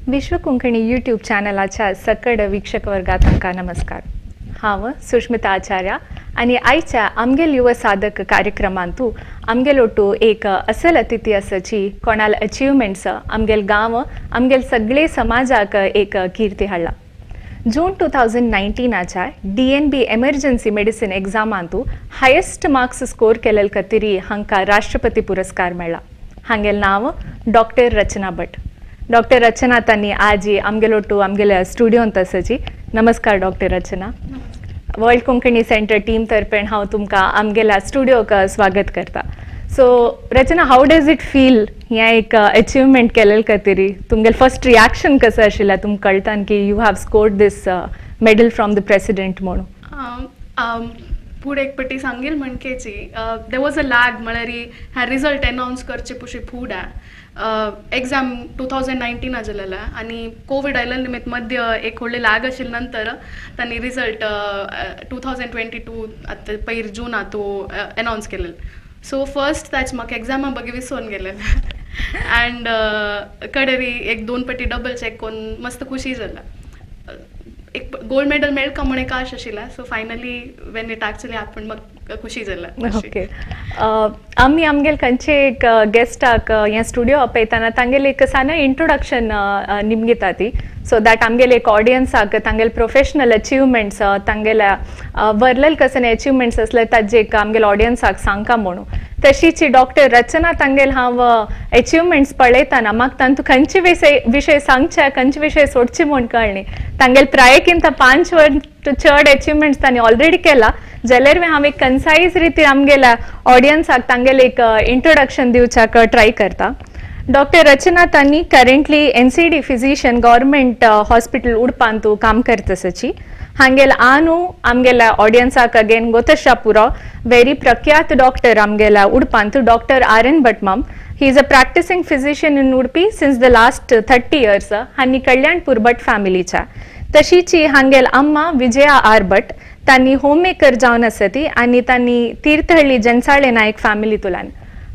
विश्व Konkani YouTube चॅनलाच्या सकड वीक्षक वर्गा तांकां नमस्कार. हांव सुष्मिता आचार्य आनी आयच्या आमगेल युव साधक कार्यक्रमांतू आमगेल ಒಟ್ಟು एक असल अतिथी आसाची कोणाल अचिवमेंट्स आमगेल गांव आमगेल सगळे समाजाक एक कीर्ती हाडला. जून 2019च्या डीएनबी एमर्जन्सी मेडिसिन एग्जामांतू हायेस्ट मार्क्स स्कोर केलेल खातीर हांकां राष्ट्रपती पुरस्कार मेळ्ळा. हांगेल नांव डॉक्टर रचना भट. डॉक्टर रचना तांणी आजी आमगेलोटू आमगेल्या स्टुडियोंत आसाची. नमस्कार डॉक्टर रचना. वर्ल्ड कोंकणी सेंटर टीम तर्फेन हांव तुमकां आमगेल्या स्टुडियोक स्वागत करता. So Rachana, how does it feel हें एक अचिवमेंट केलेल खातीर? तुमगेल फर्स्ट रिॲक्शन कसं आशिल्लें तुमकां कळटान की you have scored this medal from the president म्हणून? फुडें एक पटी सांगील म्हणकेची there was a lag, म्हळ्यार ह्या रिजल्ट अनावन्स करचे पुशी फुडें एग्जाम 2019 जालेला आनी कोवीड आयिल्ले निमित्त मध्य एक व्हडले लॅग आशिल्ले. नंतर तांणी रिजल्ट 2022 आतां पयर जूना तो अनावन्स केलेलो. सो फर्स्ट ताच म्हाका एग्जामा बगे विसोन गेलेलें अँड कडेरी एक दोन पटी डबल चॅक करून मस्त खुशी जाला. एक गोल्ड मेडल मेळका म्हूण एक आश आशिल्ला. So finally when it actually happen, म्हाका खुशी जाला. ओके, आमी आमगेल खंयचे एक गेस्टाक हें स्टुडियो आपयतना तांगेले एक सान इंट्रोडक्शन निमगिता ती, सो that आमगेले एक ऑडियन्साक तांगेले प्रोफेशनल अचिवमेंट्स, तांगेल्या वर्लल कसले अचिवमेंट्स आसले ताजे एक आमगेले ऑडियन्साक सांगका म्हणून. तशीच डॉक्टर रचना तांगेल हांव अचिवमेंट्स पळयतना म्हाका तांतू खंयचे विशय सांगचे, खंयचे विशय सोडचे म्हूण कळ्ळी. तांगेल प्रायकिंत 5 वर्स चड अचिवमेंट्स तांणी ऑलरेडी केला, जाल्यार हांव एक कन्सायज रितीन आमगेल्या ऑडियन्साक तांगेले एक इंट्रोडक्शन दिवच्याक ट्राय करता. डॉक्टर रचना तांनी currently NCD physician, government hospital उडपांतू काम करतसची. हांगेल आनु आमगेल्या ऑडियन्साक अगेन गोतशा पुरो, वेरी प्रख्यात डॉक्टर आमगेल्या उडपांतू डॉक्टर आर एन भटमाम. He is a practicing physician in Udupi since the last 30 years. हांनी Kalyanpur भट फॅमिलीच्या. तशीच हांगेल अम्मा विजया आर भट तांनी होममेकर जावन आसती आनी तांनी तीर्थहಳ್ಳಿ जंचाळे नायक फॅमिली तुलान.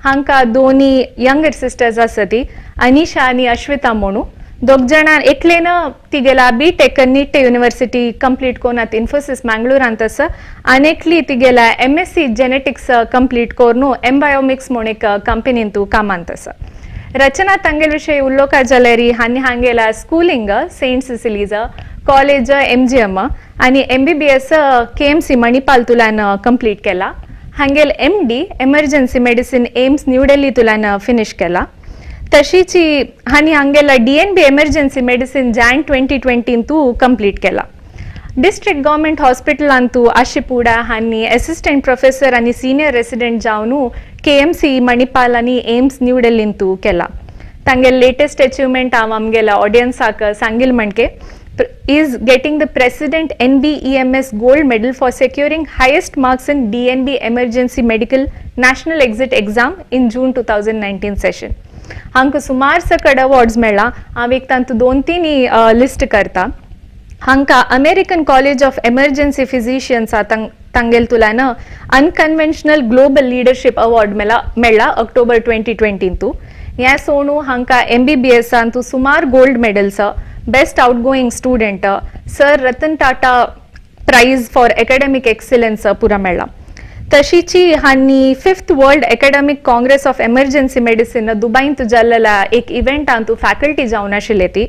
हांकां दोनी यंगर सिस्टर्स आसती, अनिशा आनी अश्विता म्हणू. दोग जाणां एकलेन तिगेला बी टेक निट्टे युनिवर्सिटी कंप्लीट कोनात इन्फोसिस मँगळूरांत आसा आनी एकली तिगेला एमएससी जेनेटिक्स कंप्लीट करून एम्बायोमिक्स म्हूण एक कंपनीन तूं कामांत आसा. रचना तांगेल विशय उलोवका जाल्यार हांणी हांगेला schooling Saint Cecily's college, MGM आनी एमबीबीएस केएमसी मणिपाल तुलान कंप्लीट केला. हांगेल MD emergency medicine AIIMS New Delhi तुलान फिनिश केला. तशीच हांणी हांगेला डीएनबी एमर्जन्सी मेडिसिन जॅन 2020तू कंप्लीट केला. डिस्ट्रिक्ट गव्हर्मेंट हॉस्पिटलांतू आशिपुडा हांणी असिस्टंट प्रोफेसर आनी सिनियर रेसिडेंट जावन केएमसी मणिपाल आनी एम्स न्यू दिल्लींतू केला. तांगेल लेटेस्ट अचिवमेंट हांव आमगेल्या ऑडियन्साक सांगील म्हणके is getting the President NBEMS Gold Medal for securing highest marks in DNB Emergency Medical National Exit Exam in June 2019 session. हांकां सुमार सकड अवॉर्ड्स मेळ्ळा. हांव एक तांतू दोन तीन लिस्ट करता. हांकां American college of emergency physicians तांगेल तुलान अनकन्व्हेन्शनल ग्लोबल लिडरशीप अवॉर्ड मेळ्ळा ऑक्टोबर 2020तू. ह्या सोणू हांकां एमबीबीएसांतू सुमार gold medals, best outgoing student, Sir Ratan Tata Prize for academic excellence पुरा मेळ्ळा. तशीची हांणी Fifth World Academic Congress of Emergency Medicine दुबईंत जाल्लेल्या एक इव्हेंटांतू फॅकल्टी जावन आशिल्ले ती.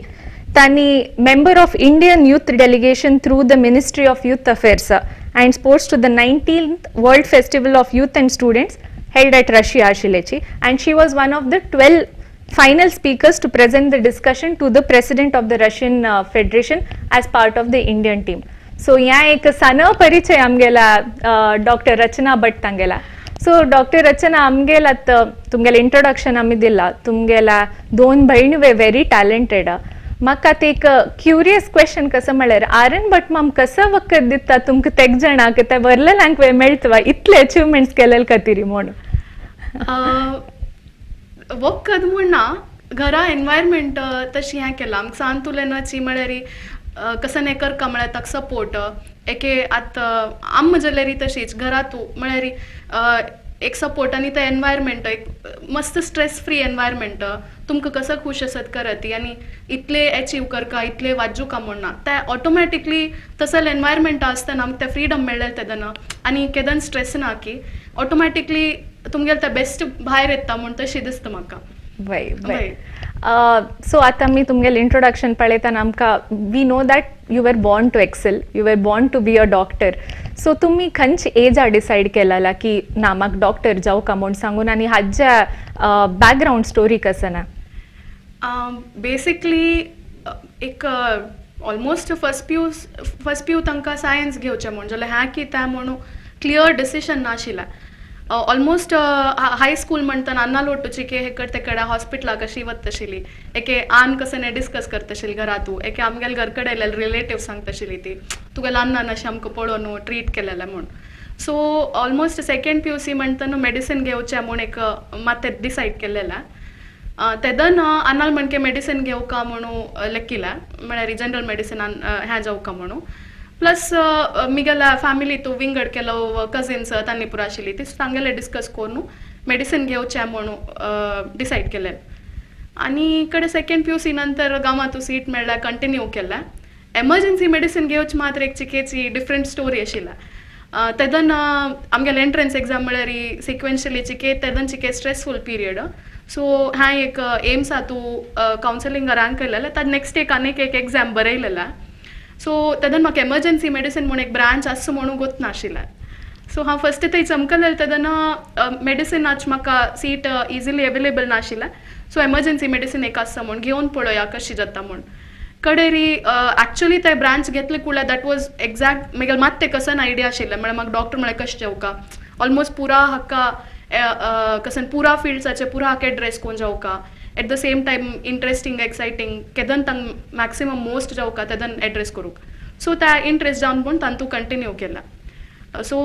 तांणी member of Indian youth delegation through the Ministry of Youth Affairs and Sports to the 19th World Festival of Youth and Students held at Russia आशिल्ल्याची, and she was one of the 12 final speakers to present the discussion to the president of the Russian Federation as part of the Indian team. So ह्या एक सान परिचय आमगेला doctor रचना भट तांगेला. So doctor रचना, आमगेला तुमगेले introduction आमी दिला. तुमगेला दोन भयणी वे व्हेरी टॅलेंटेड. म्हाका ते एक क्युरियस क्वेश्चन कसं म्हळ्यार आर एन भट माम कसं वखद दिता तुमकां तेग जाणांक ते वरलेल्यांक वे मेळटवा इतले अचिवमेंट्स केलेले खातीर म्हणून? वखद म्हूण ना, घरा एनवायरमेंट तशी हें केलां आमकां सान तुलेनाची. म्हळ्यार कसं हें करका म्हळ्यार ताका सपोर्ट एके आतां आम जाल्यार तशीच घरा तूं म्हळ्यार एक सपोर्ट आनी ते एनवायरमेंट एक मस्त स्ट्रेस फ्री एनवायरमेंट, तुमकां कसो खूश आसत करत आनी इतले एचीव करका, इतले वाजुका म्हूण ना, ते ऑटोमॅटिकली तसले एनवायरमेंट आसतना आमकां ते फ्रिडम मेळ्ळें तेदना आनी केदन स्ट्रेस ना की ऑटोमॅटिकली तुमगेले ते बेस्ट भायर येता म्हूण तशी दिसता म्हाका. वय वय. सो आतां आमी तुमगेलें इंट्रोडक्शन पळयतना आमकां we know that you were born to excel, you were born to be a doctor. So तुमी खंयचे एजा डिसायड केलेला की ना म्हाका डॉक्टर जावका म्हूण सांगून आनी हाज्या बॅकग्रावंड स्टोरी कसं ना? बेसिकली एक ऑलमोस्ट फर्स्ट पीयू तांकां सायन्स घेवचें म्हूण जाल्यार ह्यां कितें म्हणून क्लियर डिसिशन नाशिल्लें. ऑलमोस्ट हायस्कूल म्हणटना अन्ना लोटूची की हे कडेन ते कडेन हॉस्पिटलाक अशी वताशिल्ली, एके आन कसं डिस्कस करताशिल्ली घरातू, एके आमगेले घर कडेन आयलेले रिलेटीव सांगताशिल्ली ती तुगेले अन्नान अशें आमकां पळोवन ट्रीट केलेलें म्हूण. सो ऑलमोस्ट सेकेंड पीयूसी म्हणटना मेडिसीन घेवचें म्हूण एक मात्तें डिसायड केलेलें. तेदन अन्नाल म्हणके मेडिसीन घेवका म्हणून लेक्किलें, म्हळ्यार जनरल मेडिसिनान ह्यां जावका म्हणून. प्लस मिगेल्या फॅमिली तूं विंगड ಕೆಲವು कझिन्स तांणी पुरो आशिल्ली ती तांगेले डिस्कस करून मेडिसीन घेवचें म्हणून डिसायड केलें. आनी कडेन सेकेंड पीयूसी नंतर गांवांतू सीट मेळ्ळ्या, कंटिन्यू केलें. एमर्जन्सी मेडिसीन घेवच मात्र एक चिकेची डिफरंट स्टोरी आशिल्ली. तेदन आमगेले एंट्रन्स एग्जाम म्हळ्यार सिक्वेन्शली चिके तेदन चिके स्ट्रेसफूल पिरियड. सो हांवें एक एम्सातू कावन्सिलिंग रँक येयलेलें, ताज नेक्स्ट एक आनीक एक एग्जाम बरयलेलें. सो तेदन म्हाका एमर्जन्सी मेडिसीन म्हूण एक ब्रांच आसा म्हणून गोत नाशिल्लें. सो हांव फस्ट थंय चमकलें तेदना मेडिसिनाच म्हाका सीट इजिली अवेलेबल नाशिल्लें. सो एमर्जन्सी मेडिसीन एक आसा म्हूण घेवन पळोवया कशी जाता म्हूण. कडेरी एक्चुअली ते ब्रांच घेतले कुळ्या that was exact म्हगेलें मात तें कसन आयडिया आशिल्लें. म्हळ्यार म्हाका डॉक्टर म्हळ्यार कशें जेवका ऑलमोस्ट पुरा हाका कसन पुरा फिल्ड्साचे पुरा हाका एड्रेस कोण जावका, at the same time interesting exciting केदन तांक मॅक्सिमम मोस्ट जावका तेदन एड्रेस करूंक. सो त्या इंट्रस्ट जावन म्हूण तांतू कंटिन्यू केला. सो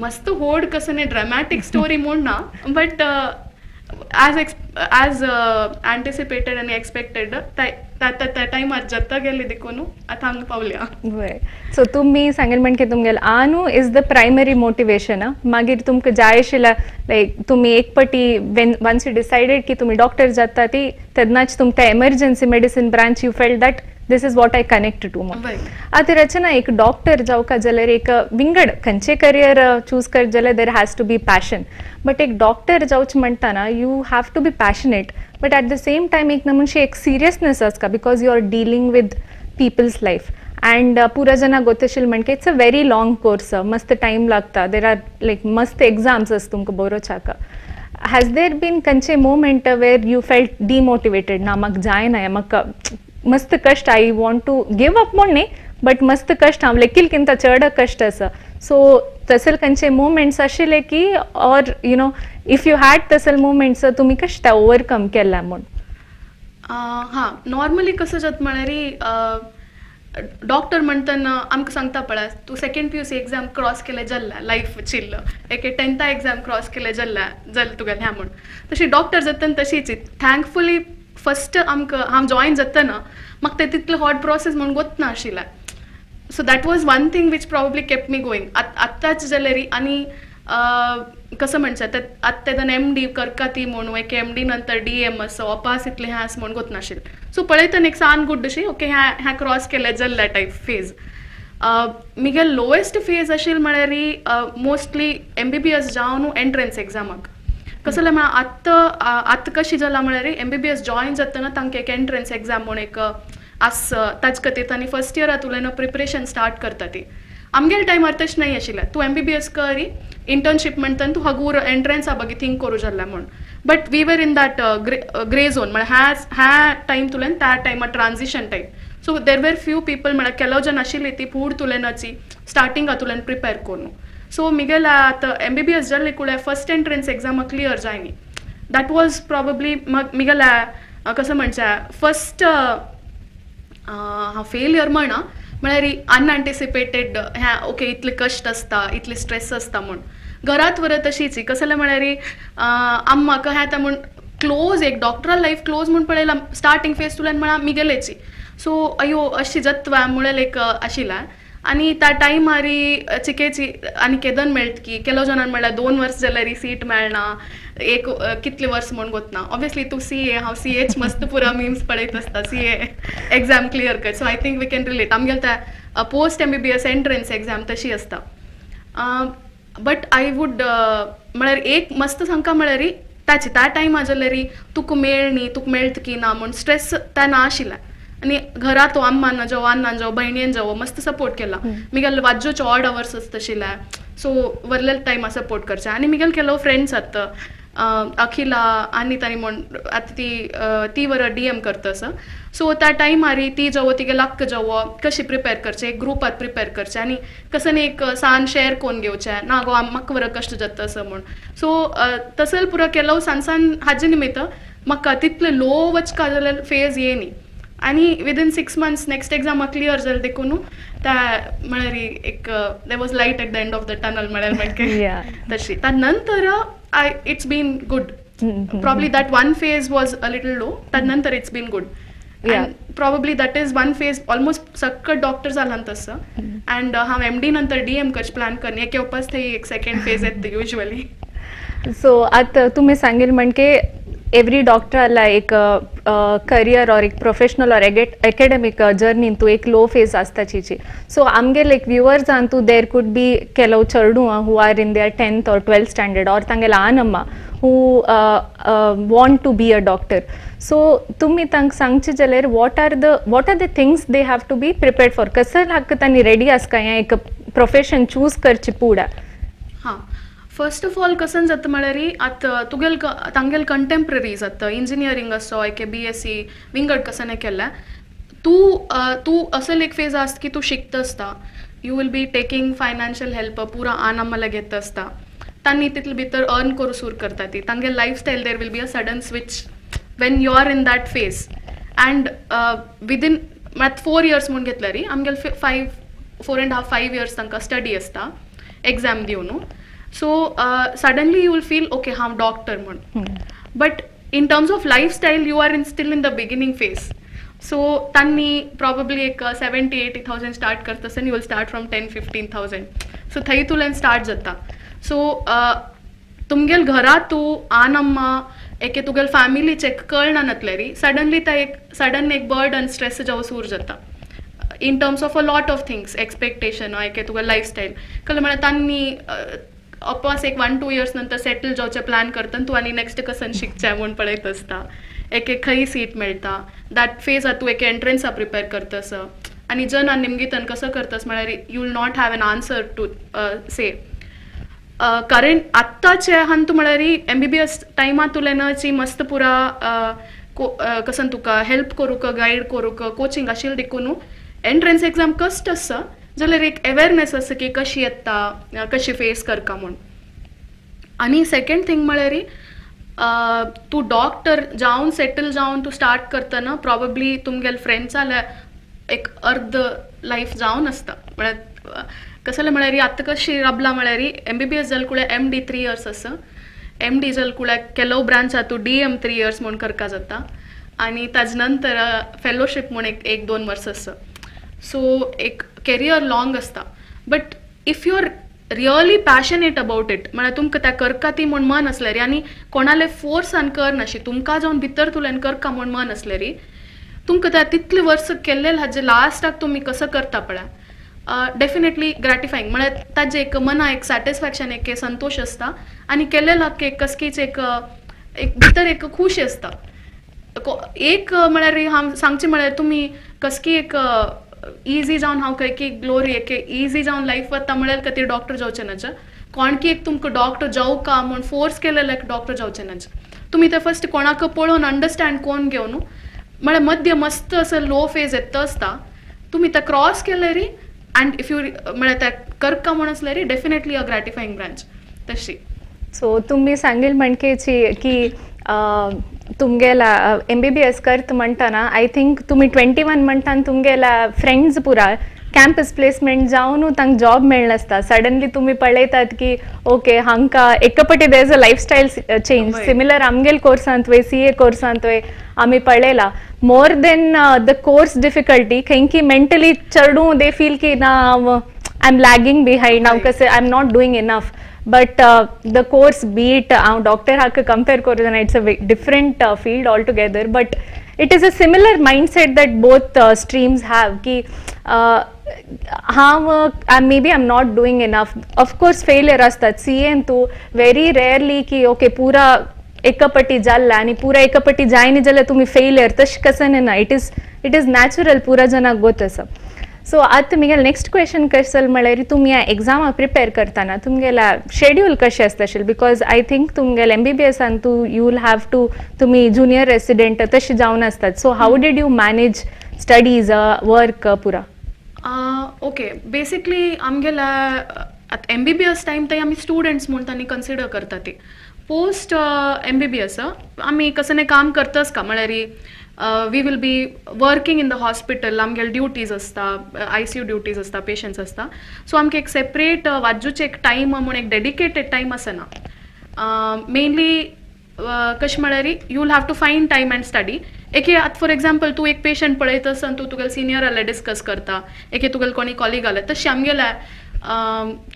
मस्त होड कसं ड्रामॅटीक स्टोरी म्हूण ना, but as anticipated आनी एक्सपेक्टेड त्या टायमार जाता गेली देखून आतां हांगा पावल्या. बरें, सो तुमी सांगेल म्हण की तुमगेले आनू is the primary motivation. मागीर तुमकां जाय आशिल्ल्या लायक तुमी एक पटी when once you decided की तुमी डॉक्टर जाता ती तेन्नाच तुमकां emergency medicine branch you felt that this is what I connect to म्हूण. आतां रचना, एक डॉक्टर जावका जाल्यार एक विंगड खंयचें करियर चूज करत जाल्यार there has to be passion, but एक डॉक्टर जावचें म्हणटाना you have to be passionate, but at the same time एक नमुनशी एक सिरियसनेस आसता because you are dealing with people's life and पुरा जना गोतशील म्हणके it's a very long course, मस्त time लागता, there are लायक मस्त exams आस तुमकां बरोवच्याक. हॅज there bin खंयचे moment where you felt demotivated, ना म्हाका जायना, म्हाका मस्त कश्ट, I want to give up म्हूण न्ही बट मस्त कश्ट, हांव लेकीलकिंत चड कश्ट आसा, सो तसल खंयचे मुमेंट्स आशिल्ले की or you know if you had तसल मुमेंट्स तुमी कशें ते ओवरकम केला म्हूण? हां, नॉर्मली कसं जाता म्हळ्यार डॉक्टर म्हणटना आमकां सांगता पळय तूं सेकेंड पीयूसी एग्जाम क्रॉस केलें जल्ला लायफ चिल्ल, एके टेंथा एग्जाम क्रॉस केलें जल्ला जल तुगेलें ह्यां म्हूण. तशी डॉक्टर जातना तशीच थँकफुली फस्ट आमकां हांव जॉयन जातना म्हाका तें तितलें हॉट प्रोसेस म्हूण गोत नाशिल्लें. So that was one thing which probably kept me going. आत्ताच जाल्यार आनी कसं म्हणचें ते आतां तेदन एमडी करका ती म्हणून एक एमडी नंतर डीएम आसा ऑपास इतलें हें आसा म्हूण गोत नाशिल्लें. सो पळयतना एक सान गुड अशी ओके ह्या ह्या क्रॉस केलें जल्ल्या टायप फेज. मिगेल लोएस्ट फेज आशिल्ली म्हळ्यार मोस्टली एमबीबीएस जावन एंट्रन्स एग्जामाक. कसं जाल्यार म्हळ्यार आत्तां आतां कशी जालां म्हळ्यार एमबीबीएस जॉयन जातना तांकां एक एंट्रन्स एग्जाम म्हूण एक आस, ताजे खातीर तांणी फर्स्ट इयरांतल्यान प्रिपरेशन स्टार्ट करता ती. आमगेले टायमार तशें नाही आशिल्लें, तूं एमबीबीएस करी इंटर्नशीप म्हणटना तूं हगूर एंट्रन्सा बगी थिंक करूं जाल्लें म्हूण. But we were in that grey zone, म्हळ्यार ह्या ह्या टायम तुल्यान त्या टायमार transition time. So there were few people, म्हळ्यार केलो जन आशिल्ली ती फूड तुलेनाची स्टार्टिंगा तुल्यान प्रिपेर करून. सो मिगेले आतां एमबीबीएस जाल्ले कुळे फर्स्ट एंट्रन्स एग्जाम क्लियर जायनी, that was probably मिगेले कसं म्हणचें फर्स्ट हांव फेलियर म्हणा, म्हळ्यार अनएंटिसिपेटेड ह्या ओके इतले कश्ट आसता, इतले स्ट्रेस आसता म्हूण. घरात व्हरत तशीच कसं जालें म्हळ्यार आम म्हाका ह्या आतां म्हूण क्लोज एक डॉक्टरा लायफ क्लोज म्हूण पळयला स्टार्टींग फेज तुल्यान म्हळ्यार मिगेलेची. सो अयो अशी जत्वा म्हळ्यार एक आशिल्लें. आनी त्या टायमारी चिकेची आनी केदन मेळट की केलो जाणान म्हणल्यार 2 वर्स जाल्यार सीट मेळना, एक कितले वर्स म्हूण गोतना. ऑब्वियसली तूं सी ए, हांव सी एच मस्त पुरा मिम्स पळयत आसता, सी ए एग्जाम क्लियर कर. So I think we can relate. आमगेले त्या post MBBS entrance exam तशी आसता. बट I would म्हळ्यार एक मस्त सांगका म्हळ्यार ताची त्या टायमा जाल्यार तुका मेळनी, तुका मेळट की ना म्हूण स्ट्रेस त्या ना आशिल्लें. आनी घरा तो अम्मान जावं अण्णान जावं भयणीन जावं मस्त सपोर्ट केला. मिगेल वाज्जोचे ऑड अवर्स आसता आशिल्ले, सो वरलेले टायमा सपोर्ट करचे. आनी मिगेल केलो फ्रेंड्स आतां अखिला आनी ताणी म्हूण आतां ती ती वर डी एम करता आसा. सो त्या टायमारी ती जावं तिगे लक्क जावं कशी प्रिपेर करचें, एक ग्रुपात प्रिपेर करचें आनी कसं एक सान शेअर कोन्न घेवचें ना गो म्हाका बरो कश्ट जाता असो म्हूण. सो तसल पुरो केलो सान सान हाजे निमित्त म्हाका तितले लो वचका जाल्यार फेज येयनी. आनी विदीन 6 months next एग्जामा क्लियर जालें देखून त्या म्हळ्यार एक there was light at the end of the tunnel म्हळ्यार म्हणके तशी. त्या नंतर I it's been good. Probably that one phase was a little low, त्या नंतर it's been good. Probably that is one phase almost सक्कट डॉक्टर जालां तसं. And हांव एम डी नंतर डी एम करचे प्लॅन करन एक येवपाच थंय एक सेकंड फेज येता युजली. सो आतां तुमी सांगील म्हणके एवरी डॉक्टराला एक करियर और एक प्रोफेशनल और एकेडमिक जर्नीन तूं एक लो फेज आसता चिची. सो आमगेले एक व्युवर्सान तूं there could be केलो चेडूं who are in their 10th or 12th standard और तांगेले आनम्मा who want to be a doctor. So तुमी तांकां सांगचें जाल्यार what are the things they have to be prepared for, कसं हाका तांणी रेडी आसका हें एक प्रोफेशन चूज करचें पुडा. हां, फर्स्ट ऑफ ऑल कसन जाता म्हळ्यार आतां तुगेल तांगेल कंटेम्प्ररीज आतां इंजिनियरींग आसो एके बी एस सी विंगड कसन केल्लें तूं तूं असल एक फेज आसता की तूं शिकता आसता, you will be taking financial help पुरा आन आम्हाला घेता आसता, तांणी तितले भितर अर्न करूं सुरू करता ती तांगे lifestyle there will be a sudden switch when you are in that phase. And within मात 4 years म्हूण घेतल्यार आमगेले 4.5 5 years तांकां स्टडी आसता एग्जाम दिवन. So suddenly you will feel okay हांव डॉक्टर म्हूण, but in terms of lifestyle you are in still in the beginning phase. So तांणी प्रॉबेबली एक 70-80,000 स्टार्ट करता आसतना you will start from 10-15,000. So थंय तुल्यान स्टार्ट जाता. सो तुमगेल घरा तूं आन अम्मा एके तुगेल फॅमिलीचे कळना नातल्यारी सडनली त्या एक सडन एक बर्डन स्ट्रेस जावं सूर जाता in terms of a lot of things expectation एके तुगेल लायफस्टायल कळ्ळें. म्हळ्यार तांणी अपास एक 1-2 years नंतर सेटल जावचें प्लॅन करता तूं आनी नेक्स्ट कसन शिकचें म्हूण पळयत आसता, एक एक खंय सीट मेळटा that phase तूं एक एंट्रन्सा प्रिपेर करता आसा आनी जन निमगितन कसो करतास म्हळ्यार you will not have an answer to say. कारण आत्ताचे आहा तूं म्हळ्यार MBBS टायमा तुलें मस्त पुरा कसन तुका हेल्प करूंक गायड करूंक कोचिंग आशिल्लें देखून एंट्रन्स एग्जाम कश्ट आसा जाल्यार एक अवेरनेस आसा की कशी येता कशी फेस करका म्हूण. आनी सेकंड थींग म्हळ्यार तूं डॉक्टर जावन सेटल जावन तूं स्टार्ट करतना प्रॉबेबली तुमगेले फ्रेंड्स जाल्यार एक अर्द लायफ जावन आसता. म्हळ्यार कसलें म्हळ्यार आतां कशी राबला म्हळ्यार MBBS जाल कुळ्या MD 3 years आसा, MD जाल कुळ्या केलो ब्रांच आहा तूं DM 3 years म्हूण करका जाता आनी ताजे नंतर फेलोशीप म्हूण एक 1-2 वर्स आसा. सो एक करियर लॉंग आसता, but if you are really passionate about it म्हळ्यार तुमकां त्या करका ती म्हूण मन आसल्यार आनी कोणाले फोर्सान करनाशी तुमकां जावन भितर तुल्यान करका म्हूण मन आसल्यार तुमकां त्या तितले वर्स केल्लें हाजे लास्टाक तुमी कसो करता पळय डेफिनेटली ग्रॅटिफायींग. म्हळ्यार ताजें एक मना एक सॅटिस्फॅक्शन एक संतोश आसता आनी केल्लें एक कसकीच एक एक भितर एक खुशी आसता. एक म्हळ्यार हांव सांगचें म्हळ्यार तुमी कसकी एक इजी जावन हांव खंय की ग्लोरी एक इजी जावन लायफ वता म्हळ्यार खातीर डॉक्टर जावचें नाच, कोणकी एक तुमकां डॉक्टर जावका म्हूण फोर्स केलें डॉक्टर जावचें नाच. तुमी ते फर्स्ट कोणाक पळोवन अंडरस्टँड कोन्न घेवन म्हळ्यार मध्य मस्त असो लो फेज येता आसता तुमी ते क्रॉस केल्यार अँड if you म्हळ्यार ते करका म्हूण आसल्यार डेफिनेटली अ ग्रॅटिफायींग ब्रांच तशी. सो तुमी सांगील म्हणकेची की तुमगेला MBBS करत म्हणटाना I think तुमी 21 म्हणटान तुमगेला फ्रेंड्स पुरा कॅम्पस प्लेसमेंट जावन तांकां जॉब मेळनासता. सडनली तुमी पळयतात की ओके हांकां एकपटी there is a lifestyle change. Similar आमगेल कोर्सांत वय CA कोर्सांत वय आमी पळयला more than the course difficulty खंय की मेंटली चेडूं they feel की ना, I am lagging behind, हांव कशें, I am not doing enough. But the course beat हांव डॉक्टर हाका कंपेर करूं जाल्यार it's a different field altogether, but it is a similar mindset that both streams have की हांव maybe I am not doing enough. Of course failure आसतात C N तूं very rarely की okay पुरा एकपटी जाल्ला आनी पुरा एकपटी जायना जाल्यार तुमी फेलियर, तशें कसं ना. It is natural, पुरा जनाक गोत आसा. सो आतां म्हगेलें नेक्स्ट क्वेश्चन कशें म्हळ्यार, तुमी ह्या एग्जामा प्रिपेर करतना तुमगेल्या शेड्यूल कशें आसता आशिल्लें? Because I think तुमगेलें एमबीबीएसान तूं you will have to, तुमी जुनियर रेसिडेंट तशें जावन आसतात. So how did you manage studies, work पुरा? ओके, बेसिकली आमगेल्या आतां एमबीबीएस टायम थंय आमी स्टुडंट्स म्हूण तांणी कन्सिडर करता ती. पोस्ट एमबीबीएस आमी कसं काम करताच का म्हळ्यार we will be working in the hospital. आमगेले ड्युटीज आसता, आयसीयू ड्युटीज आसता, पेशंट्स आसता. सो आमकां एक सेपरेट वाजूचे एक टायम म्हूण एक डेडिकेटेड टायम आसना. मेनली कशें म्हळ्यार, you will have to find time and study. एके आतां फॉर एग्जाम्पल तूं एक पेशंट पळयता आसतना तूं तुगेले सिनियर जाल्यार डिस्कस करता, एके तुगेले कोणी कॉलीग जाल्यार. तशें आमगेल्या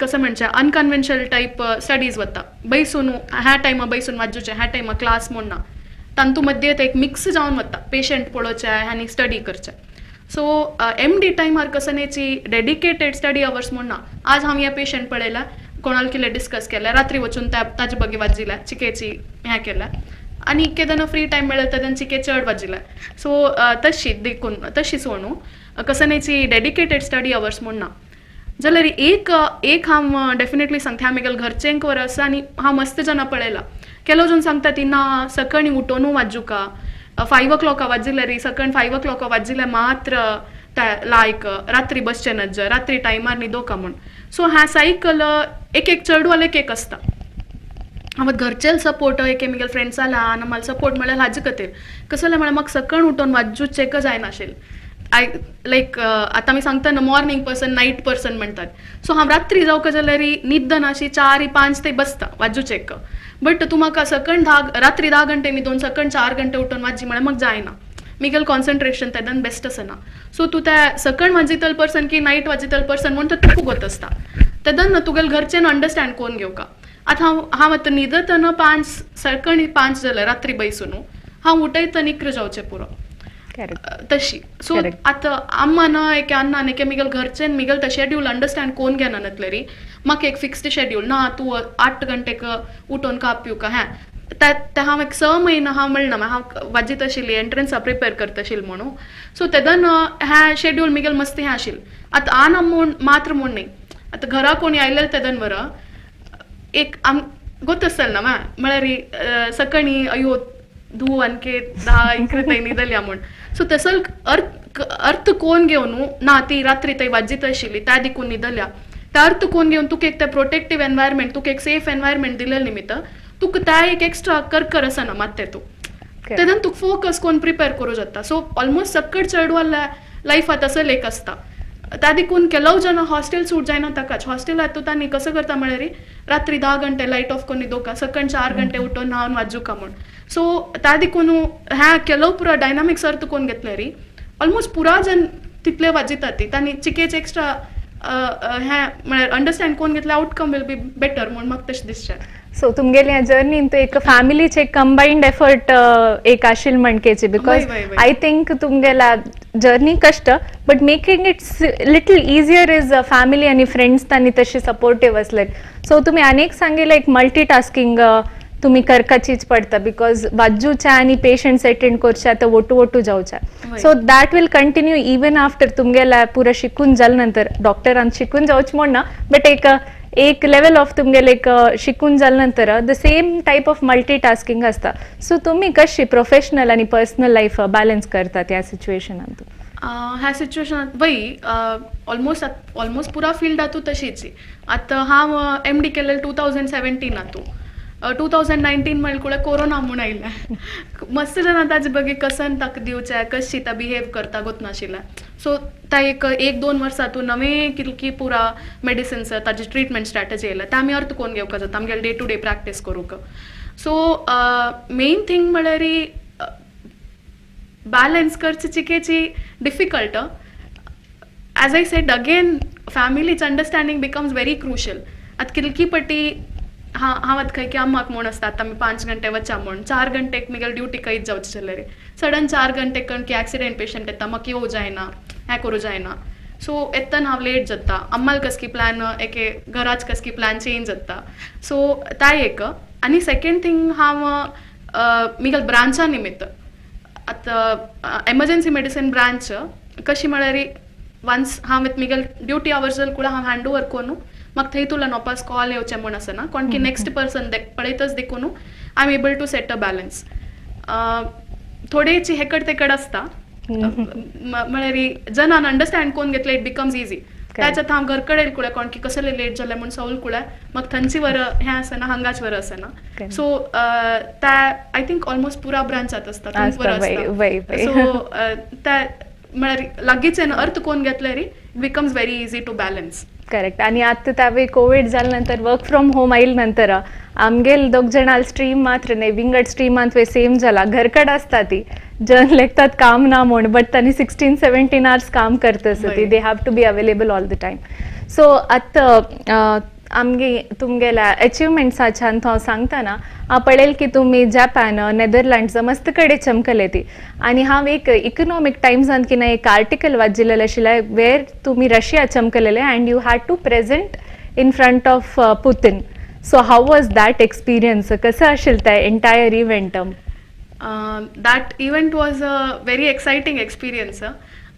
कसं म्हणचें, अनकन्वेन्शनल टायप स्टडीज वता. बैसून ह्या टायमा बैसून वाजूचें, ह्या टायमा क्लास म्हूण ना. तांतू मद्ये ते एक मिक्स जावन वता, पेशंट पळोवचें आनी स्टडी करचें. सो एमडी टायमार कसनेची डेडिकेटेड स्टडी अवर्स म्हूण ना. आज हांव हे पेशंट पळयला, कोणाल कितें डिस्कस केलें, रात्री वचून त्या ताजे बगी वाजिल्या, चिकेची हें केलें आनी केन्ना फ्री टायम मेळ्ळें तेन्ना चिके चड वाजिलें. सो तशी देखून तशी सोणू कसनेची डेडिकेटेड स्टडी अवर्स म्हूण ना. जाल्यार एक एक हांव डेफिनेटली सांगता, हांव म्हगेल्या घरच्यांक वर आसा आनी हांव मस्त जाणां पळयलां, ಕೆಲವು जण सांगता ती ना, सकाळी उठोनू वाजुका, 5 ओ क्लॉक वाजिल्यार, सकाळी 5 ओ क्लॉक वाजिल्यार मात्र लायक रात्री बसचें नज, रात्री टायमार न्हिदोका म्हूण. सो ह्या सायकल एक एक चेडवाल एक एक आसता. हांव घरचेल सपोर्ट, एक म्हगेले फ्रेंड्स आला आनी म्हाका सपोर्ट म्हळ्यार हाजे खातीर कसलें म्हळ्यार म्हाका सकाळ उठोन वाजूचें जायनाशिल्लें. I लायक आतां आमी सांगता न्हू, मॉर्निंग पर्सन, नायट पर्सन म्हणटात. सो हांव रात्री जावका जाल्यार न्हिदना अशी 4-5 ते बसता वाजूचेक. बट तूं म्हाका सकाळ 10, रात्री 10 घंटे न्हिदोन सकाळ 4 घंटे उठून वाजी म्हळ्यार म्हाका जायना. म्हगेलें कॉन्सन्ट्रेशन तेन्ना बेस्ट आसना. सो तूं त्या सकाळ वाजयतलो पर्सन की नायट वाजयतलो पर्सन म्हूण तो तुका गोत आसता. तेन्ना तुगेले घरच्यान अंडरस्टँड कोन्न घेवका. आतां हांव हांव आतां न्हिदतना 5, सकाळी 5 जाल्यार रात्री बैसून हांव उठयतना 11 जावचें पुरो. तशी सो आतां अम्मान एके अन्नान एके म्हगेले घरच्यान म्हगेलें तें शेड्यूल अंडरस्टँड कोन्न घेना नातलेरी म्हाका एक फिक्स्ड शेड्यूल ना, तूं 8 घंटेक उठोन काप पिवका. हें ते हांव एक 6 म्हयनो हांव म्हणना, हांव वाजीत आशिल्ली, एंट्रन्सा प्रिपेर करता आशिल्लें म्हणून. सो तेदन हें शेड्यूल म्हगेलें मस्त हें आशिल्लें. आतां आना म्हूण मात्र म्हूण न्ही, आतां घरा कोणी आयलेले तेदन बरो एक आम गोत आसतलें ना मा म्हळ्यार सकाळी अयो धूव आणखे 10-11 थंय न्हिदल्या म्हूण. सो तसल अर्थ अर्थ कोण घेवन न्हू ना, ती रात्री थंय वाजीत आशिल्ली त्या देखून न्हिदल्या. त्या अर्थ कोण घेवन तुका एक तें प्रोटेक्टीव एनवायरमेंट, तुका एक सेफ एनवायरमेंट दिलेलें निमित्त तुका त्या एक एक्स्ट्रा करकर आसना मात्तें तूं तेन्ना तुका फोकस कोन्न प्रिपेर करूं जाता. सो ऑलमोस्ट सक्कड चेडवाल्या लायफात तसो एक आसता. त्या देखून ಕೆಲವು जण हॉस्टेल सूट जायना ताकाच. हॉस्टेलात तूं तांणी कसं करता म्हळ्यार रात्री 10 घंटे लायट ऑफ करून न्हिदोका, सकाळी 4 घंटे उठून न्हावन वाजुका म्हूण. सो त्या देखून ह्या ಕೆಲವು पुरा डायनामिक्स अर्थ कोण घेतले री ऑलमोस्ट पुरा जण तितले वाजितात ती तांणी चिकेच एक्स्ट्रा हें म्हळ्यार अंडरस्टँड कोन्न घेतले, आउटकम will be better म्हूण म्हाका तशें दिसचें. सो तुमगेले ह्या जर्नीन तो एक फॅमिलीचे कंबाईंड एफर्ट एक आशिल म्हणकेची, because वय, वय, वय. I think तुमगेला जर्नी कष्ट, but making it little easier is family आणि फ्रेंड्स तांणी तशी सपोर्टिव्ह असले. सो तुम्ही अनेक सांगितलं, एक मल्टीटास्किंग तुम्ही करकाचीच पडता, because बाजूच्या आणि पेशंट्स अटेंड करच्या तर ओटू ओटू जावच्या. वय. So that will continue even after तुमगेला पुरा शिकून जाल्या नंतर. डॉक्टरान शिकून जावच म्हण ना, बट एक एक लेवल ऑफ तुमगेले एक शिकून जाल्या नंतर the same type of multitasking आसता. सो तुम्ही कशी प्रोफेशनल आणि पर्सनल लाईफ बॅलन्स करतात या सिच्युएशनात? ह्या सिच्युएशनात वय, ऑलमोस्ट ऑलमोस्ट पुरा फिल्ड आतां तशीच. आतां हांव एमडी केलें 2017 आतू. 2019 म्हणल्यार कुळे कोरोना म्हूण आयलें. मस्त जाणां ताजे बगे कसन ताका दिवचें, कशी ता बिहेव करता गोत नाशिल्लें. सो ता एक एक दोन वर्सां तूं नवें कितें की पुरा मेडिसिन्स, ताजी ट्रिटमेंट स्ट्रॅटजी येयल्या, ते आमी अर्थ कोन्न घेवपाक जाता आमगेले डे टू डे प्रॅक्टीस करूंक. सो मेन थींग म्हळ्यार बॅलन्स करचे चिकेची difficult. As I said again, family's understanding becomes very crucial. आतां कितकी पटी हांव हांव आतां खंय की अम्माक म्हूण आसता, आतां आमी 5 घंटे वचा म्हूण, 4 घंटेक मुगेले ड्युटी खंयच जावचे जाल्यार सडन 4 घंटे कण की एक्सिडेंट पेशंट येता, म्हाका येवं जायना, हें करूं जायना. सो येतना हांव लेट जाता, अम्माल कसकी प्लॅन एके घराच कसकी प्लॅन चेंज जाता. सो ता एक. आनी सेकेंड थिंग, हांव मुगेल ब्रांचा निमित्त आतां एमर्जन्सी मेडिसीन ब्रांच कशी म्हळ्यार वन्स हांव विथ मुगेल ड्युटी आवर्स कुडा हांव हँड ओवर कोन्नू म्हाका थंय तुला वापस कॉल येवचें म्हूण आसना, कोण की नेक्स्ट पर्सन पळयतच देखून I am able to set a balance. थोडेची हेकड तेकड आसता, म्हळ्यार जनान अंडरस्टँड कोन्न घेतलें, it becomes easy. त्याच आतां हांव घर कडेन कुळ्या कोण की कसले लेट जालें म्हूण सवल कुळ्या म्हाका थंयची वर हें आसना, हांगाच वर आसना. सो त्या I think almost पुरा ब्रांचात आसता. सो त्या म्हळ्यार लागींच अर्थ कोण घेतल्यार it becomes very easy to balance. Correct. आणि आता त्यावेळी कोविड झाल्यानंतर, वर्क फ्रॉम होम आयल नंतर आमगेल दोग जणाल स्ट्रीम मात्र नाही, विंगड स्ट्रीमांत सेम जाला. घरकड असता ती जन लेखतात काम ना म्हण, बट त्यांनी 16-17 आवर्स काम करत ती, they have to be available all the time. So आतां आमगे तुमगेल्या अचिवमेंट्साच्यान हांव सांगतना हांव पळयल की तुमी जपान, नेदरलँड्स मस्त कडेन चमकले ती. आनी हांव एक इकनॉमीक टायम्सान की ना एक आर्टिकल वाचिल्लें आशिल्लें वेर तुमी Russia चमकलेले and you had to present in front of Putin. So how was that experience? कसं आशिल्लें तें entire event? That event was a very exciting experience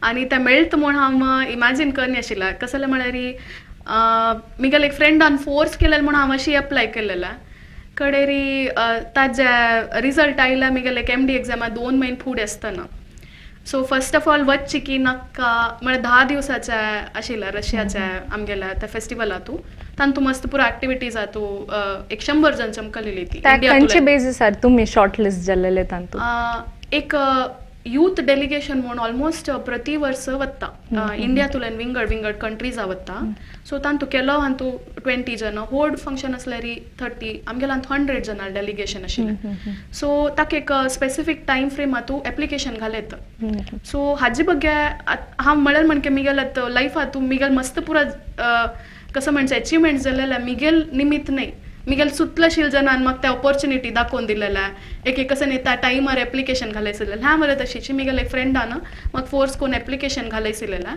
आनी तें मेळत म्हूण हांव इमॅजीन करना आशिल्लें. कसलें म्हळ्यार मुगेले एक फ्रेंडान फोर्स केलेलें म्हूण हांव अशी एप्लाय केलेलें. कडेरी ताजे रिजल्ट आयला मुगेले एक एमडी एग्जामा 2 म्हयने फुडें आसतना. सो फर्स्ट ऑफ ऑल वच्ची की नाका म्हळ्यार 10 दिवसाचे आशिल्लें रशियाचे आमगेल्या त्या फेस्टिवला तूं, तांतू मस्त पुरो एक्टिविटीज तूं, एक 100 जण चमकलेली ती. खंयचे बेजीसार तुमी शॉर्ट लिस्ट जाल्लेले तांतू? एक यूथ डेलिगेशन म्हूण ऑलमोस्ट प्रति वर्स वता, इंडियातुल्यान विंगड विंगड कंट्रीजा वता. सो तांतू केलो हांतू 20 जण, होड फंक्शन आसल्यार 30, आमगेल्या हांतू 100 जणां डेलिगेशन आशिल्लें. सो ताका एक स्पेसिफीक टायम फ्रेम तूं एप्लिकेशन घालयता. सो हाजे बग्गे हांव म्हळ्यार म्हणके मिगेल आतां लायफा तूं मिगेल मस्त पुरा कसं म्हणचें अचिवमेंट जालेलें मिगेल निमित्त न्हय, मिगेल सुतलशील जणान म्हाका ते ऑपॉर्च्युनिटी दाखोवन दिलेलें. एक एक कसं न्ही त्या टायमार एप्लिकेशन घालयसिल्लें ह्या मरे, तशीची मिगेल एक फ्रेंडान म्हाका फोर्स करून एप्लिकेशन घालयसिल्लें.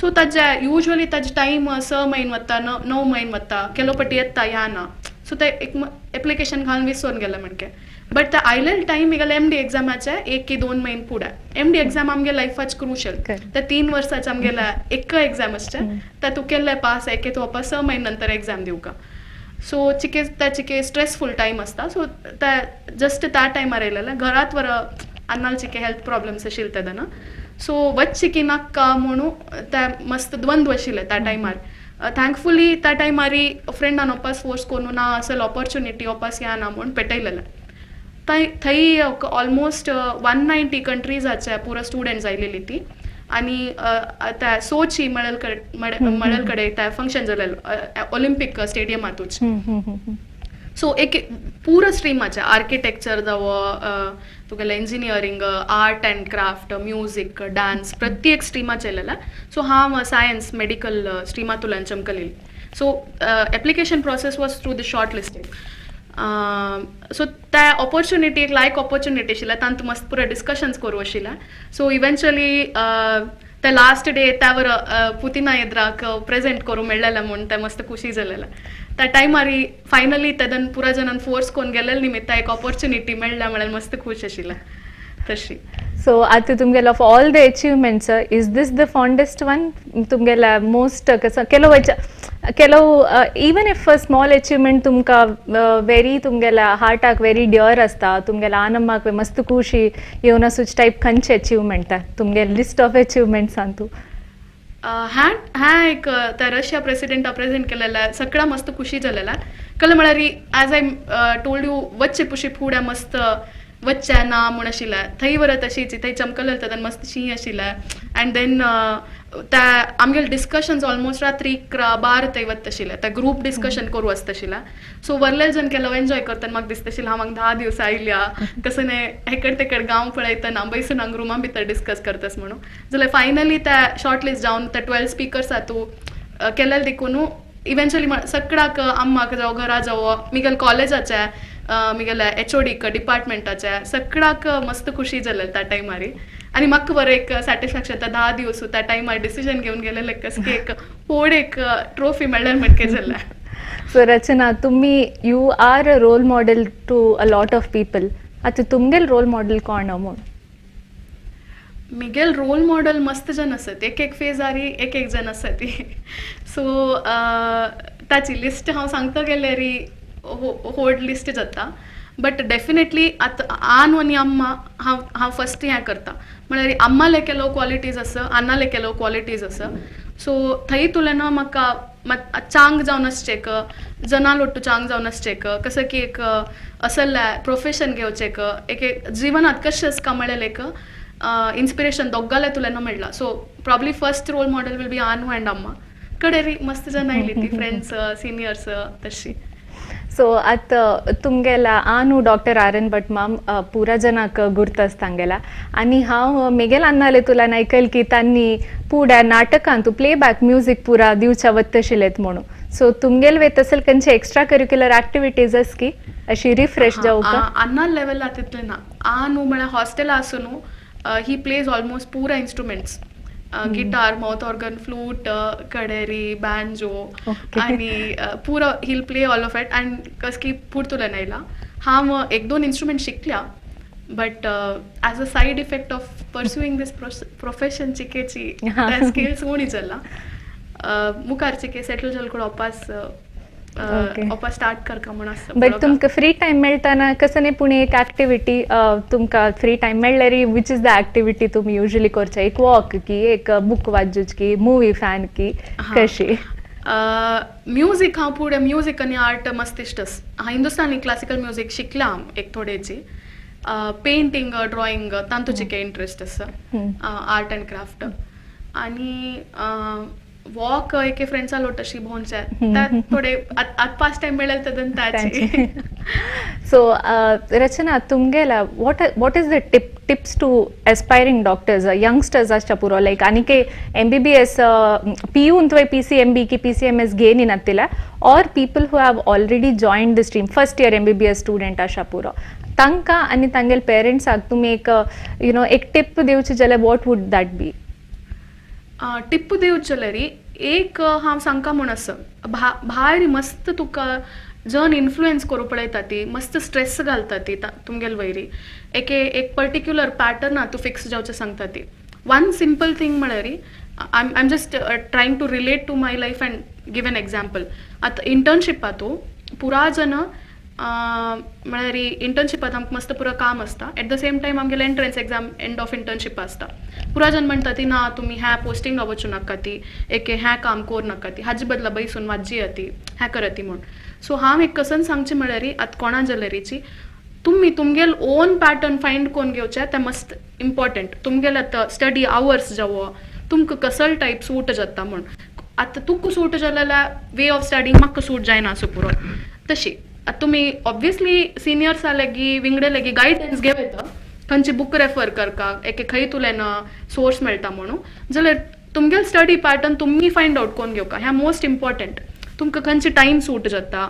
सो ताजे युजली ताजे टायम 6 म्हयने वता, 9 म्हयने वता, केलो पटी येता ह्या ना. सो ते एक एप्लिकेशन घालून विसरून गेलें म्हणके, बट ते आयलेले टायम मिगेले एमडी एग्जामाचे एक की 2 म्हयने फुडें. एमडी एग्जाम आमगे लायफाच क्रुशल. ते 3 वर्साचे आमगेले एक एग्जाम आसचे, ते तूं केल्ले पास एके तूं वापस 6 म्हयने नंतर एग्जाम दिवका. सो चिके त्या चिके स्ट्रेसफूल टायम आसता. सो ते जस्ट त्या टायमार येयलेलें, घरात वर अन्नाल चिके हेल्थ प्रॉब्लम्स आशिल्ले तेन्ना. सो वच्ची की नाका म्हणून ते मस्त द्वंद्व आशिल्लें त्या टायमार. थँकफुली त्या टायमार फ्रेंडान वापस फोर्स करून ना असल ऑपॉर्च्युनिटी वापस या ना म्हूण पेटयलेलें. थंय थंय ऑलमोस्ट 190 कंट्रीजाचे पुरो स्टुडंट्स आयलेली ती आनी त्या सोची मळल कडेन त्या फंक्शन जालेलें ऑलिम्पीक स्टेडियमातूच. सो एक पुरो स्ट्रीमाचे, आर्किटेक्चर जावं तुगेलें engineering, art and craft, music, dance, प्रत्येक स्ट्रिमाचे येयलेलें. सो हांव सायन्स मेडिकल स्ट्रिमांतल्यान चमकलेली. So application process was through the short listing. So त्या ऑपॉर्च्युनिटी एक लायक ऑपॉर्च्युनिटी आशिल्लें, तांतू मस्त पुरो डिस्कशन्स करूं आशिल्लें. सो इवेंच्युअली ते लास्ट डे त्यावर पुतिना एद्राक प्रेजेंट करूं मेळ्ळेलें म्हूण तें मस्त खुशी जालेलें. त्या टायमार फायनली तेदन पुरा जणान फोर्स करून गेलेले निमित्त एक ऑपॉर्च्युनिटी मेळ्ळ्या म्हळ्यार मस्त खूश आशिल्लें तशी. सो आतां तुमगेलो of all the achievements, is this the fondest one तुमगेल्या मोस्ट कसं ಕೆಲವು ಕೆಲವು ಈವನ್ if small achievement तुमकां वेरी तुमगेल्या हार्टाक वेरी डियर आसता, तुमगेल्या आनंदाक मस्त खुशी येवन सुच टायप खंयचे अचिवमेंट तुमगे लिस्ट ऑफ अचिवमेंट्सान तूं? ह्या ह्या एक त्या रशिया प्रेसिडेंटा प्रेझेंट केलेला सगळा मस्त खुशी जालेला. कल म्हळ्यार as I told you वच्चे पुशी फुडें मस्त वच्चे ना म्हूण आशिल्लें. थंय वरत अशीच थंय चमकलें तर मस्त शीं आशिल्लें. अँड then त्या आमगेले डिस्कशन्स ऑलमोस्ट रात्री 11-12 थंय वत आशिल्लें. त्या ग्रूप डिस्कशन करूं आसता आशिल्लें. सो वरले जण केलो एन्जॉय करतना म्हाका दिसता आशिल्लें हांव हांगा 10 दिवस आयल्या कसं न्ही हेकड तेकड गांव पळयतना बैसून हांगा रुमा भितर डिस्कस करतास म्हणून. जाल्यार फायनली त्या शॉर्ट लिस्ट जावन त्या 12 स्पिकर्स तूं केलें देखून इवेंच्युअली सगळ्याक अम्माक जावं घरा जावं मिगेल कॉलेजाचे मिगेले एचओडीक डिपार्टमेंटाचे सगळ्याक मस्त खुशी जालें त्या टायमार. आनी म्हाका बरें एक सॅटिस्फॅक्शन त्या 10 दिवस त्या टायमार डिसिजन घेवन गेलेलें कसं की एक फोड एक ट्रॉफी मेळ्ळें म्हणके जालें. सो रचना, तुम्ही you are a role model to a lot of people. आतां तुमगेल रोल मॉडेल कोण म्हूण? मिगेल रोल मॉडल मस्त जण आसत, एक एक फेजारी एक एक जण आसत. सो ताची लिस्ट हांव सांगता गेल्यार होड लिस्ट जाता. बट डेफिनेटली आतां आन आनी अम्मा हांव हांव फस्ट हें करता म्हळ्यार अम्माले केलो क्वॉलिटीज आसा, आन्नाले केलो क्वॉलिटीज आसा. सो थंय तुलें म्हाका चांग जावन आसचें, जना लोट्टू चांग जावन आसचें, कसं की एक असलें प्रोफेशन घेवचें, एक एक जिवनात कशें आसका म्हळ्यार एक इन्स्पिरेशन दोगांले तुल्यान मेळ्ळा. So probably first role model will be Anu and अम्मा. कडेरी मस्त जण आयली ती फ्रेंड्स सिनियर्स तशी. सो आतां तुमगेला आनु डॉक्टर आर एन भट माम पुरा जनाक गुर्त तांगेला. आनी हांव मेगेल अन्नाले तुला आयकल की तांणी पुड्या नाटकांत प्लेबॅक म्युजीक पुरा दिवच्या वत्तशिलेत म्हणून. सो तुमगेल वेत असेल खंयचे एक्स्ट्रा करिक्युलर ऍक्टिव्हिटीज आस की अशी रिफ्रेश जावका? अन्ना लेवल तितलें ना. आनु म्हळ्यार हॉस्टेला आसून ही प्लेज ऑलमोस्ट पुरा instruments, guitar, mouth organ, flute, कडेरी, बँजो आनी पुरो he'll play all of it. And कसकी पुर्तुल्यान आयला हांव एक दोन इन्स्ट्रुमेंट शिकल्या, but as a side effect of pursuing this profession चिकेची skills उणी चल्ला. मुखार चिके सेटल जाल कूड वापस वापस स्टार्ट करका म्हूण आसता. बट तुमकां फ्री टायम मेळटाना कसं न्ही पूण एक ऍक्टिव्हिटी तुमकां फ्री टायम मेळ्ळ्यार which is the activity तुमी युजली करचे? एक वॉक की एक बूक वाचूच की मुवी फॅन की कशी? म्युजीक हांव फुडें म्युजीक आनी आर्ट मस्त इश्ट आसा. हिंदुस्तानी क्लासिकल म्युजीक शिकला हांव एक थोडेची. पेंटींग, ड्रॉइंग तांतू चिके इंट्रस्ट आसा, आर्ट अँड क्राफ्ट. आनी वॉक एके फ्रेंड्सा लोट अशी भोंवचे त्या थोडे आत पास टायम मेळेल तेदन ताची. सो रचना, तुमगेला what is the tips to aspiring doctors, youngsters आसच्या पुरो, लायक आनीक एमबीबीएस पीयू तुवें पीसीएमबी की पीसीएमएस घेन नातिला or people who have already join the stream, first year MBBS student आशा पुरो, तांकां आनी तांगेले पेरंट्साक तुमी एक you know एक टिप दिवची जाल्यार what would that be? Tip दिवचे जाल्यार एक हांव सांगका म्हूण आसा, भायर मस्त तुका जण इन्फ्लुएन्स करूं पळयता ती, मस्त स्ट्रेस घालता ती तुमगेले वयरी, एके एक पर्टिक्युलर पॅटर्ना तूं फिक्स जावचें सांगता ती. वन सिंपल थींग म्हळ्यार I am just trying to relate to my life and give an example. आतां इंटर्नशिपांतू पुरा जण म्हळ्यार इंटर्नशिपांत आमकां मस्त पुरो काम आसता, एट the same time आमगेले entrance exam end of internship आसता. पुरा जण म्हणटा ती ना तुमी ह्या पोस्टिंगा वचूं नाका ती, एके ह्या काम करूं नाका ती, हाजे बदला बैसून वाजी ती ह्या करत ती म्हूण. सो हांव एक कसन सांगचें म्हळ्यार आतां कोणा जाल्यारीची तुमी तुमगेल ओन पॅटर्न फायंड करून घेवचें तें मस्त इम्पॉर्टंट. तुमगेले आतां स्टडी आवर्स जावो, तुमकां कसल टायप सूट जाता म्हूण. आतां तुका सूट जालेल्या वे ऑफ स्टडींग म्हाका सूट जायना आसूं पुरो. तशी आतां तुमी ऑब्वियसली सिनियर्सा लागीं विंगडे लागीं गायडन्स घेवं येता, खंयची बूक रेफर करका, एके खंय तुल्यान सोर्स मेळटा म्हणून. जाल्यार तुमगेल स्टडी पॅटर्न तुमी फायंड आवट करून घेवका, हें मोस्ट इम्पॉर्टंट. तुमकां खंयची टायम सूट जाता,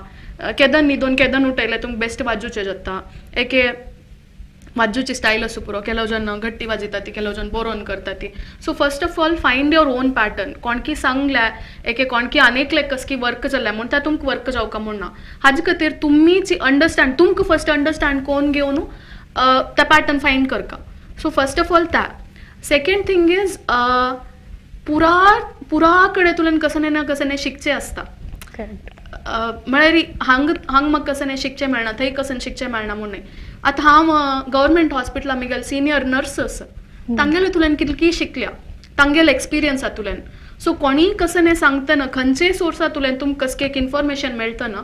केदन न्हिदोन केदन उठयल्यार तुमकां बेस्ट वाजूचें जाता. एके वाजूची स्टायल आसूं पुरो, केलो जण घट्टी वाजयता ती, केलो जण बरोवन करता ती. So first of all find your own pattern. कोणकी सांगल्या एके कोणकी आनेकले कसकी वर्क जाल्या म्हूण त्या तुमकां वर्क जावका म्हूण ना. हाजे खातीर तुमीच अंडरस्टँड, तुमकां फर्स्ट अंडरस्टँड करून घेवन त्या पॅटर्न फायंड करका. सो फर्स्ट ऑफ ऑल त्या. सेकेंड थींग is पुरा पुरा कडेन तुल्यान कसं ना कसं शिकचें आसता. म्हळ्यार हांग हांग म्हाका कसं शिकचें मेळना, थंय कसं शिकचें मेळना म्हूण न्हय. आतां हांव गव्हर्मेंट हॉस्पिटला मिगेल सिनियर नर्स आसा, तांगेले तुल्यान कितकी शिकल्या, तांगेले एक्सपिरियन्स हातूंतल्यान. सो कोणीय कसं सांगतना खंयचेय सोर्सांतल्यान तुमकां कसके एक इन्फॉर्मेशन मेळटना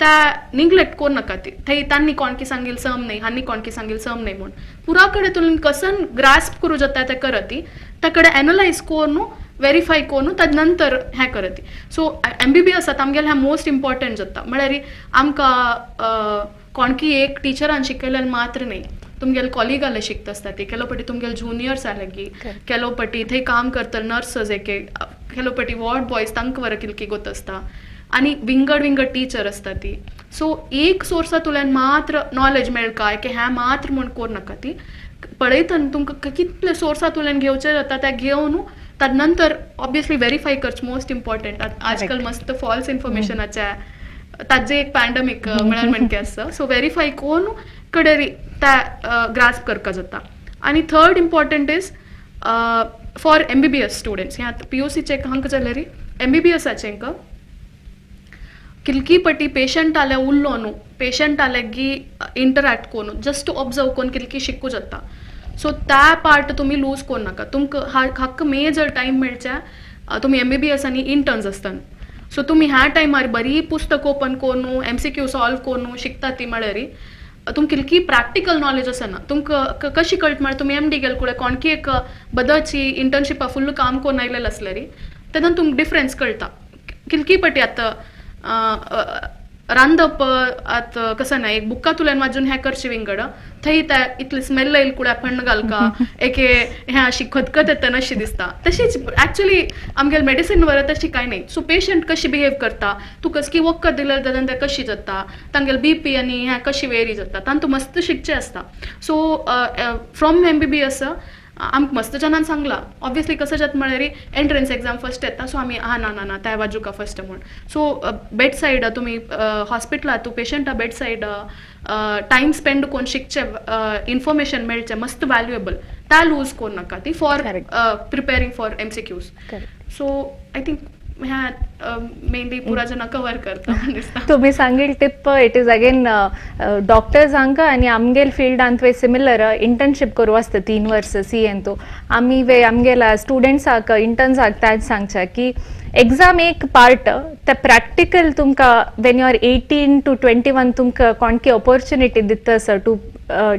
त्या निग्लेक्ट करू नाका. ती थंय तांणी कोणकी सांगील सम नाही, हांनी कोणकी सांगील सम नाही म्हूण पुरा कडेन तुमी कसन ग्रास्प करू जाता ते करती, त्या कडेन एनलायज करून वेरीफाय करून ताजे नंतर हें करती. सो एमबीबीएस आतां आमगेलें हें मोस्ट इम्पॉर्टंट जाता, म्हळ्यार आमकां कोणकी एक टिचरान शिकयल्यार मात्र न्ही, तुमगेले कॉलिगाले शिकता आसता ती, केलो पटी तुमगेले जुनियर्स लागीं, केलो पटी थंय काम करतले नर्सस एके, केलो पटी वॉर्ड बॉयज तांकां बरें कितकी गोत आसता आनी विंगड विंगड टिचर आसता ती. सो एक सोर्सांतल्यान मात्र नॉलेज मेळका की हें मात्र म्हूण करूं नाका, ती पळयतना तुमकां कितले सोर्सांतल्यान घेवचें जाता तें घेवन ताजे नंतर ऑब्वियसली वेरीफाय करचें मोस्ट इम्पॉर्टंट. आजकाल मस्त फॉल्स इन्फॉर्मेशनाचे ताजे एक पॅन्डमीक म्हळ्यार म्हणके आसा, सो वेरीफाय करून कडेन त्या ग्रास्प करपा जाता. आनी third important is for MBBS students, हें आतां पीयूसीचें हांकां जाल्यार एमबीबीएसाचें किलकी पटी पेशंटाले उरलो न्हू, पेशंटाले इंटरॅक्ट करून जस्ट ऑब्जर्व करून कितकी शिकू जाता. सो त्या पार्ट तुमी लूज करूं नाका. तुमकां हक्क मेजर टायम मेळचे तुमी एमबीबीएस आनी इंटर्न्स आसतना, सो तुमी ह्या टायमार बरी पुस्तक ओपन करून एमसीक्यू सॉल्व करून शिकता ती म्हळ्यार तुमकां कितकी प्रॅक्टिकल नॉलेज आसना. तुमकां कशी कळटा म्हळ्यार तुमी एमडी गेले कुडें कोणकी एक बदची इंटर्नशिपा फुल्ल काम करून आयलेलें आसल्यार तेन्ना तुमकां डिफरन्स कळटा. कितकी पटी आतां रांदप आतां कसं ना एक बुक्कांतल्यान वाजून हें करचें विंगड, थंय त्या इतले स्मेल येयल कुड्या फण्ण घालका एके हें अशी खतखत येता अशी दिसता. तशीच एक्चुली आमगेले मेडिसीन वर तशी कांय न्ही. सो पेशंट कशी बिहेव करता, तूं कसली वखद दिल्यार जाल्यार तें कशी जाता, तांगेले बीपी आनी हें कशी वेरी जाता, तांतूं मस्त शिकचें आसता. सो फ्रॉम एमबीबीएस आमकां मस्त जाणान सांगलां, ऑब्वियसली कसं जाता म्हळ्यार एंट्रन्स एग्जाम फर्स्ट येता, सो आमी आं ना ना ना त्या बाजूका फर्स्ट म्हूण. सो बेड सायड तुमी हॉस्पिटलां तूं पेशंटा बेड सायड टायम स्पेंड करून शिकचें, इन्फॉर्मेशन मेळचें मस्त व्हॅल्युएबल, त्या लूज करूं नाका ती for preparing for MCQs. So I think ह्या मेनली पुरा जाणां कवर करता दिसता. तुम्ही सांगील टिप it is again डॉक्टर्सांक आनी आमगेल फिल्डांत वे सिमिलर इंटर्नशीप करूं आसता 3 वर्स सी एन तो आमी वे आमगेला स्टुडंट्साक इंटर्न्साक त्याच सांगच्या की एग्जाम एक पार्ट, ते प्रॅक्टिकल तुमकां when you are 18 to 21 तुमकां कोणकी ऑपॉर्च्युनिटी दिता आसा to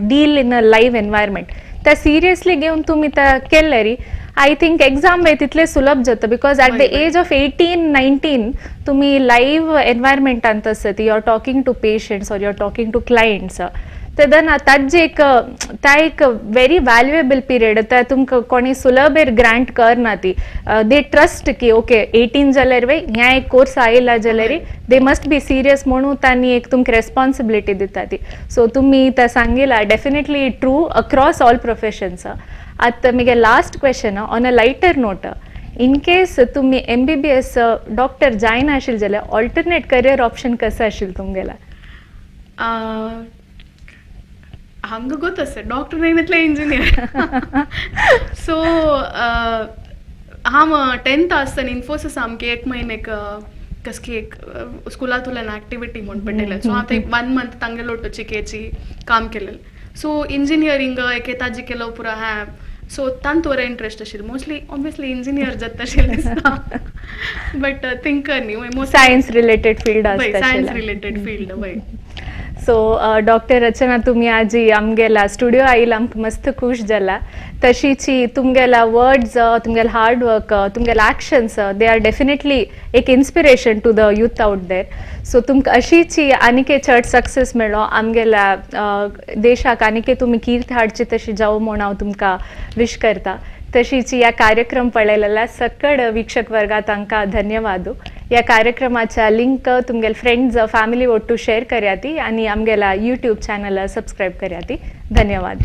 deal in a live environment, त्या सिरियसली घेवन तुमी त्या केल्यारी I think exam वे तितले सुलभ जाता. Because at the age of 18-19 तुमी लायव्ह एनवायरमेंटांत आसता, you are talking to patients or you are talking to clients, तेन्ना ताजे एक त्या एक व्हेरी व्हॅल्युएबल पिरियड, त्या तुमकां कोणी सुलभेर ग्रांट करना ती, दे ट्रस्ट की ओके 18 जाल्यार वे ह्या एक कोर्स आयला जाल्यार they must be serious म्हणून तांणी एक तुमकां रेस्पॉन्सिबिलिटी दिता ती. सो तुमी त्या सांगिला definitely true across all professions. आतां म्हगे last question on a lighter note, in case तुमी एमबीबीएस डॉक्टर जायना आशिल्ले जाल्यार ऑल्टरनेट करियर ऑप्शन कसं आशिल्लें तुमगेला? हांगा गोत आसा डॉक्टर न्ही इतलें इंजिनियर. सो हांव टेंथ आसतना इन्फोसिस आमगे एक म्हयनेक कसली एक स्कुलांतल्यान एक्टिविटी म्हूण पडलेलें, सो हांव थंय 1 मंथ तांगेलो चिकेची काम केलेलें. सो इंजिनियरींग एके ताजी केलो पुरो ह्या, सो तांतूं बरें इंट्रस्ट आशिल्लें, मोस्टली ऑब्वियसली इंजिनियर जाता आशिल्लें दिसता, बट थिंकर न्ही मोस्टली सायन्स रिलेटेड फील्ड आसता, सायन्स रिलेटेड फील्ड वय. सो डॉक्टर रचना तुमी आज आमगेला स्टुडियो आयला आमकां मस्त खूश जाला. तशीची तुमगेला वर्ड्स, तुमगेला हार्ड वर्क, तुमगेला actions they are definitely एक inspiration to the youth out there. So तुमकां अशीची आनीक चड सक्सेस मेळ्ळो आमगेल्या देशाक, आनीक तुमी कीर्त हाडची तशी जावं म्हूण हांव तुमकां विश करता. तशीच या कार्यक्रम पळयलेल्या सकड वीक्षक वर्गा तांकां धन्यवाद. या कार्यक्रमाच्या लिंक तुमगेले फ्रेंड्स फॅमिली ಒಟ್ಟು शेअर कराती आणि आमगेला यूट्यूब चॅनल सबस्क्राईब कराती. धन्यवाद.